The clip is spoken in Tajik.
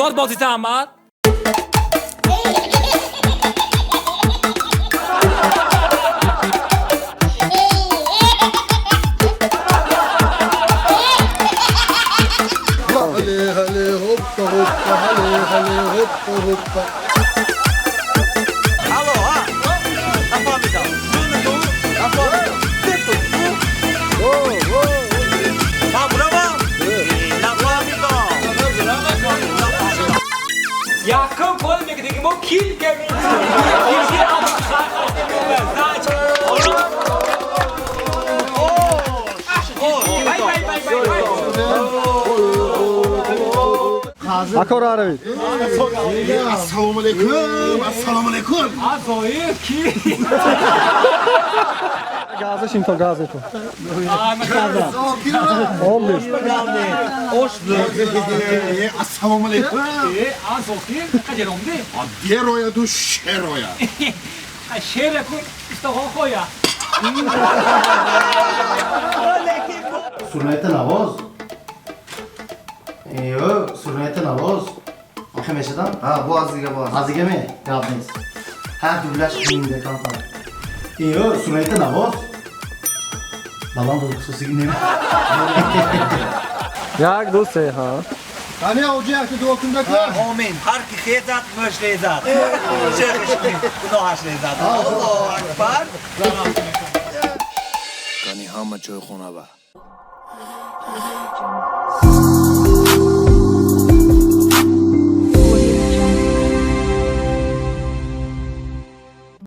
Нот бозӣ Аҳмад. Ҳале ҳале ҳоппа ҳоппа, ҳале ҳале ҳоппа ҳоппа. Алло, а? Нафаҳмидам. Ду, нафаҳмидам. Ту, ту. Ман буравам? Нафаҳмидам. Якум кор мекунем, мо килка килки. Бай бай бай бай бай. Ако, раравид. Ассалому алайкум, ассалому алайкум. А, Зоир ки? Газаш инто, газето. Олди. Ассалому алайкум. А, Зоҳир, қаҷер омдӣ? Дерояду шероя. Шера кун истаҳо хоя. Сурнайта навоз. Ё, сурнайта навоз. Охе мешадам? Ҳа, бо аз дига, бо аз. Аз дига ме? Гап нест. Ҳар дублаш қийинда камтар. Ё, сурнайта навоз. Баланд хусусиги нем. Як, ду, се, ҳа. Қани, оҷа, якта дуо кунда ка. Омин. Ҳар ки хезад, мӯш резад. Шехиш гуноҳаш резад. Аллоҳу акбар. Кани ҳама чойхона ба.